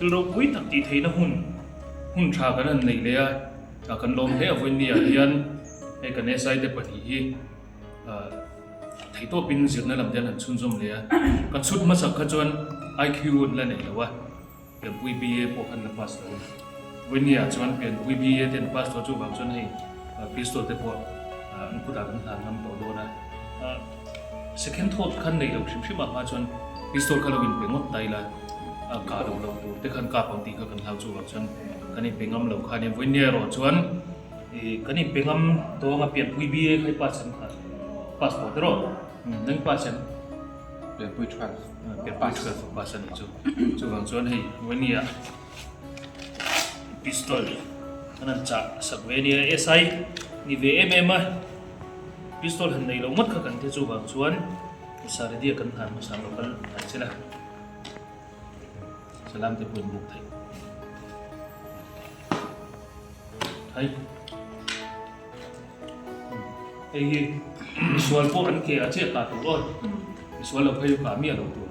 Thil ropui tak tih theihna hun hun tha kan han neih leh a, kan lawm hle a vawinia hian hei kan SI te pahnih hi theihtawpin zirna lam te an han chhunzawm leh a, kan chhut hmasak kha chuan IQ an la nei lo a. Pianpui BA pawh khan la pass lo a ni. Vawinia chuan Pianpui BA te an pass tawh chuvang chuan hei pistol te pawh an kutah kan hlan ngam tawh dawn a. Second thought khan nei lo hrim hrim ah hma chuan pistol kha lo inpe ngawt ta ila kah lo lo tur te khan kap ang tih kha kan hlau chuvang chuan kan inpe ngam lo kha a ni. Vawinia erawh chuan kan inpe ngam tawng a Pianpui BA kha i pass em kha? Pass tawh tiraw? Nang i pass em? Pianpui 12. Pianpui 12 pass a nih chu. Chuvang chuan hei Vania pistol an han chah sak ve a nia SI ni ve em em a pistol han nei lo ngawt kha kan ti chuvang chuan Saredia kan hlan hmasa ang lo kal hnai che la salam te pawh in buk theih thai hei hi misual pawh an ke ah chiah kah tur aw misual lo phei chu kah miah lo tur.